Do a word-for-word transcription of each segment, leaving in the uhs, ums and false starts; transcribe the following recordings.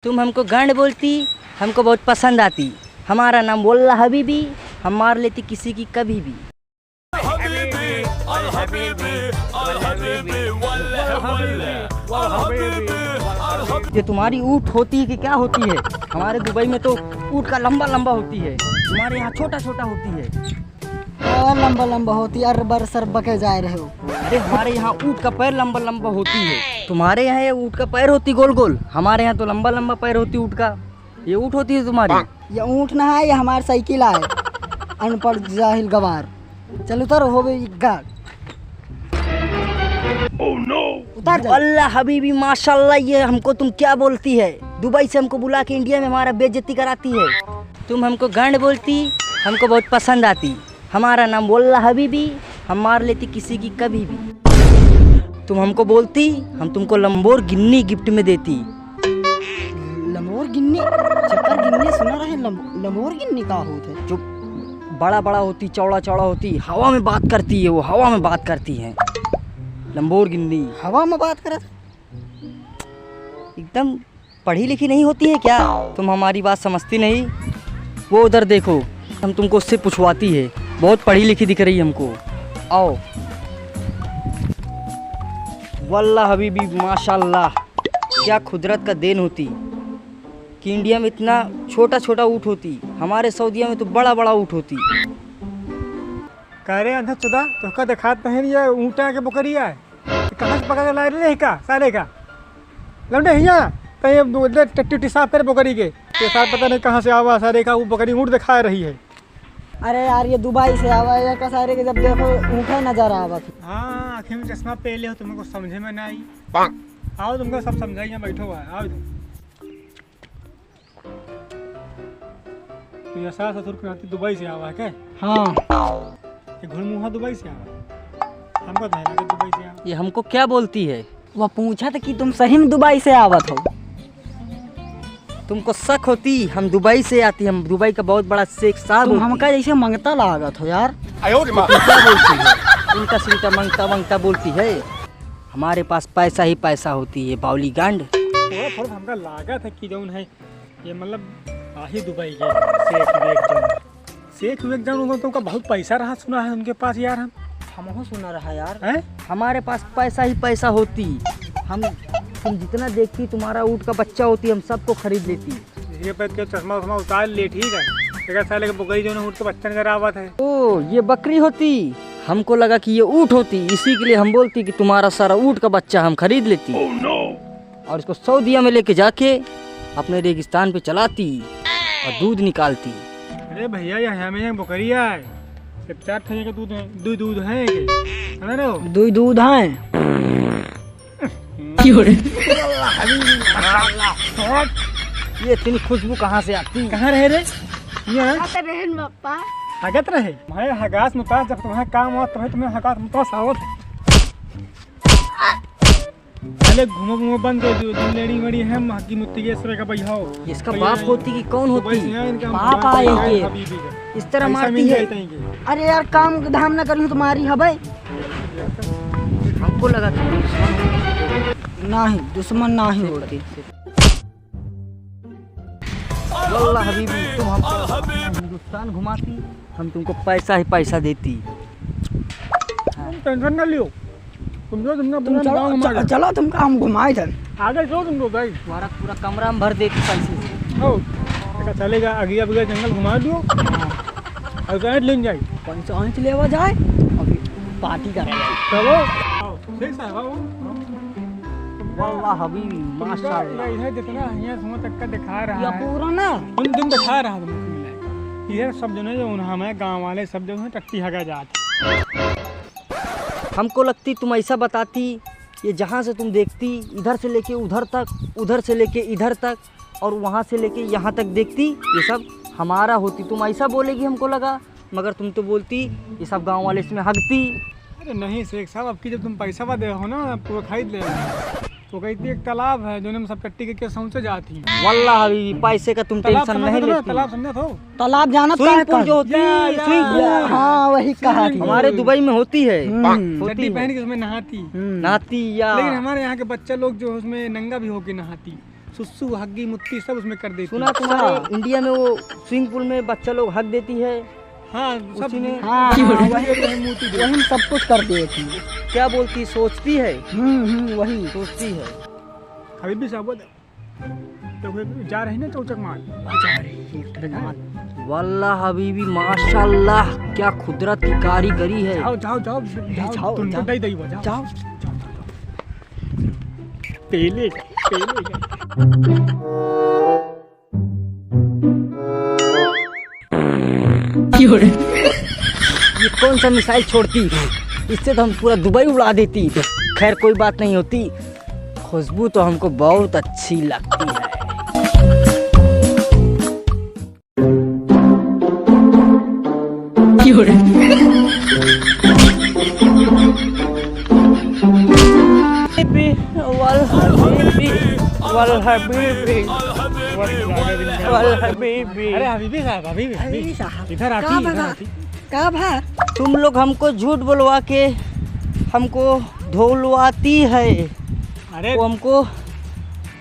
तुम हमको गांड बोलती, हमको बहुत पसंद आती। हमारा नाम वल्ला हबीबी, हम मार लेती किसी की कभी भी। ये तुम्हारी ऊँट होती है कि क्या होती है? हमारे दुबई में तो ऊँट का लंबा लंबा होती है, तुम्हारे यहाँ छोटा छोटा होती है। और लंबा लंबा होती, अर बर सर बके जाए रहे हो। अरे, हमारे यहाँ ऊँट का पैर लंबा लंबा होती है, तुम्हारे यहाँ ये ऊँट का पैर होती गोल गोल, हमारे यहाँ तो लंबा लंबा पैर होती ऊँट का। ये ऊँट होती है तुम्हारी? ये ऊँट ना है, ये हमार साइकिल आए। अनपढ़ जाहिल गवार। चल उतर, हो गई गाड़। उतर जा। अल्लाह हबीबी, माशाल्लाह, ये हमको तुम क्या बोलती है? दुबई से हमको बुला के इंडिया में हमारा बेइज्जती कराती है। तुम हमको गांड बोलती, हमको बहुत पसंद आती। हमारा नाम वल्ला हबीबी, हम मार लेती किसी की कभी भी। तुम हमको बोलती, हम तुमको लंबोरगिन्नी गिफ्ट में देती। लंबोरगिन्नी? चक्कर गिन्नी सुना रहे, लम-, लंबोरगिन्नी का होत है? जो बड़ा बड़ा होती, चौड़ा चौड़ा होती, हवा में बात करती है वो, हवा में बात करती है। लंबोरगिन्नी। हवा में बात करत? एकदम पढ़ी लिखी नहीं होती है क्या? तुम हमारी बात समझती नहीं। वो उधर देखो, हम तुमको उससे पूछवाती है, बहुत पढ़ी लिखी दिख रही है हमको। आओ। वल्ला हबीबी, माशाल्लाह, क्या खुदरत का देन होती कि इंडिया में इतना छोटा छोटा ऊँट होती, हमारे सऊदिया में तो बड़ा बड़ा ऊँट होती। का रे अंधा चुदा, तोहका देखात नहीं ये ऊँटा के बकरिया है? कहाँ से पकड़ के लाए रे का, सारे का? लौंडे हियाँ, तो ये बोले टट्टी उट्टी साफ करे बकरी के। ये सार पता नहीं कहाँ से आवा, सारे का वो बकरी ऊँट दिखा रही है। अरे यार, ये दुबई से आवा है, ये का सारे के जब देखो ऊँटे नजर आवा। हाँ, आँखें में चश्मा पहले हो, तुमको समझे में ना आई। आओ, तुमको सब समझाइए, बैठो हुआ, आओ इधर। तो ये सास ससुर के नाती दुबई से आवा है क्या? हाँ। ये घुड़मुहा दुबई से आवा है। हमको तो है लगे दुबई से आवा। ये हमको क्या बोलती है? वो पूछा था कि तुम सही में दुबई से आवत हो। तुमको शक होती, हम दुबई से आती, हम दुबई का बहुत बड़ा शेख साहब तुम होती। हमका जैसे मंगता लागत हो यार। आयो रे माँ। तुम क्या बोलती है? उल्टा सुल्टा मंगता मंगता बोलती है। हमारे पास पैसा ही पैसा होती है, बावली गांड। थोड़ा थोड़ा हमका लागत है कि जौन है ये मतलब आही दुबई के शेख वेख जौन। शेख वेख जौन, उनको तो उनका बहुत पैसा रहा सुना है उनके पास यार हम। हमहू सुना रहा यार। हैं? हमारे पास पैसा ही पैसा होती। हम, तुम जितना देखती तुम्हारा ऊँट का बच्चा होती, हम सबको खरीद लेती। ये पे के चश्मा उश्मा उतार ले, ठीक है? एक साले के बकरी जौन ऊँट के बच्चा नजर आवत है। ओ, ये बकरी होती? हमको लगा कि ये ऊँट होती, इसी के लिए हम बोलती कि तुम्हारा सारा ऊँट का बच्चा हम खरीद लेती। और इसको सऊदिया में लेके जाके अपने रेगिस्तान पे चलाती और दूध निकालती। अरे भैया, ये हमें यहाँ बकरिया है, सिर्फ चार ठो के दूध है, दो दूध है के, है ना रे? दो दूध है। ये इतनी खुशबू कहाँ से आती? कहाँ रहे रे? ये है? रहन बापा। हगत रहे। मैं हगास मुतास, जब तुम्हें काम हुआ तभी तुम्हें हगास मुतास आवत है। अरे घूमो घूमो बंद कर दो, तुम लेडी वेडी है, महकी मुत्ती के सरे का बैठाओ। इसका बाप होती कि कौन होती? बाप आए के। इस तरह मारती है। अरे यार, काम धाम ना करूँ तो मारी हबे। हमको लगा कि दुश्मन। नहीं, दुश्मन नहीं होती। वल्लाह हबीबी, तुम हमको हिंदुस्तान घुमाती, हम तुमको पैसा ही पैसा देती। तुम tension ना लियो, तुम जो तुमने तुम अपना चलो, गाँव घुमा च-, लो। चलो तुमका हम घुमाए थे। आगे चलो तुम लोग भाई। तुम्हारा पूरा कमरा में भर देती पैसे से। हो, अच्छा चलेगा, अगला बगला जंगल घुमा दियो। हाँ। और गाइड लेन जाए। पैसा आँच लेवा जाए, अभी पार्टी करा जाए। चलो, आओ, ठीक है, आओ। वल्लाह हबीबी, माशाल्लाह। इधर जितना हियाँ सुनो तक का दिखा रहा है। पूरा ना? उन दिन दिखा रहा था मुझे मिला है। इधर सब जने जो उन्हा हमें गाँव वाले सब जो हैं टट्टी हगा जात। हमको लगती तुम ऐसा बताती, ये जहाँ से तुम देखती, इधर से लेके उधर तक, उधर से लेके इधर तक, और वहाँ से लेके यहाँ तक देखती, ये सब हमारा होती। तुम ऐसा बोलेगी हमको लगा, मगर तुम तो बोलती, ये सब गाँव वाले इसमें हगती। अरे नहीं शेख साहब, अब की जब तुम पैसा बा दे हो ना, पूरा खरीद ले। तो कहती एक तालाब है, जोने में सब टट्टी के, के सौंसे जाती हैं। वल्लाह हबीबी, पैसे का तुम तालाब tension समझ नहीं हो ना, लेती। तालाब समझत हो? तालाब जानत swimming pool जो होती, या, या, swimming pool। हाँ, वही कहा swimming थी। Pool। हमारे दुबई में होती है। हम्म। होती चड्डी है। पहन के उसमें नहाती। हम्म। नहाती या। लेकिन हमारे यहाँ के बच्चा लोग जो उसमें नंगा भी होके नहाती। सुसु, हग्गी, मुत्ती सब उसमें कर देती है। सुना तुम्हारे अच्छा। इंडिया में वो स्विमिंग पूल में बच्चा लोग हग देती है। हाँ, सब उसी में हाँ, हाँ, हाँ, वही, वही मूती दे। वही में सब कुछ कर देती। क्या बोलती, सोचती है? हम्म, हम्म, वही। सोचती है। हबीबी साहब, वो तो वो जा रही ना चौचक मार। जा रही है। वल्लाह हबीबी, माशाल्लाह, क्या कुदरत की कारीगरी है। जाओ, जाओ, जाओ, ए, जाओ, जाओ, तुमको जाओ। दे दई बा, जाओ। जाओ। जाओ, जाओ, जाओ। पेले, पेले। ये कौन सा मिसाइल छोड़ती? इससे तो हम पूरा दुबई उड़ा देती। खैर, कोई बात नहीं होती, खुशबू तो हमको बहुत अच्छी लगती है। हबीबी, वल हबीबी, वल हबीबी, वल हबीबी। अरे हबीबी साहब, हबीबी, हबीबी। हबीबी साहब। इधर आती, का इधर भा? आती। का भा? तुम लोग हमको झूठ बोलवा के हमको धोलवाती है। अरे वो हमको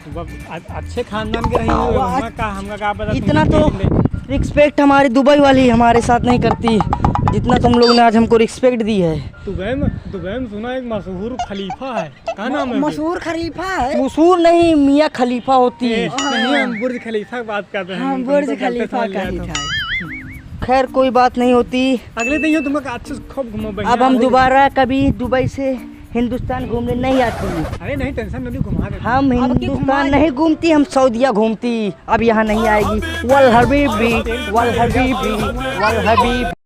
अब अ-, अच्छे खानदान के रही हाँ, हो, वो हमका आज का, हमका का पता इतना तुमको तो देख ले। रिस्पेक्ट हमारी दुबई वाली हमारे साथ नहीं करती, जितना तुम लोग ने आज हमको रिस्पेक्ट दी है। दुबई में, दुबई में सुना एक मशहूर खलीफा है, का नाम है उसके? मशहूर खलीफा है? मशहूर नहीं, मियाँ खलीफा होती। ए, नहीं, हम बुर्ज खलीफा की बात कर रहे हैं, हाँ, तुमको बुर्ज गलत खलीफा समझ का लिया ही था। था। खैर, कोई बात नहीं होती। अगले दिन ही तुमको अच्छे से खूब घुमाओ, बढ़िया अब हम हो। दोबारा कभी दुबई से हिंदुस्तान घूमने नहीं आती। अरे नहीं, टेंशन नहीं, घुमा देते। हम अब की हिंदुस्तान घुमा नहीं घूमती, हम सऊदिया घूमती। अब यहाँ नहीं आएगी। वल हबीबी, वल हबीबी, वल हबीबी।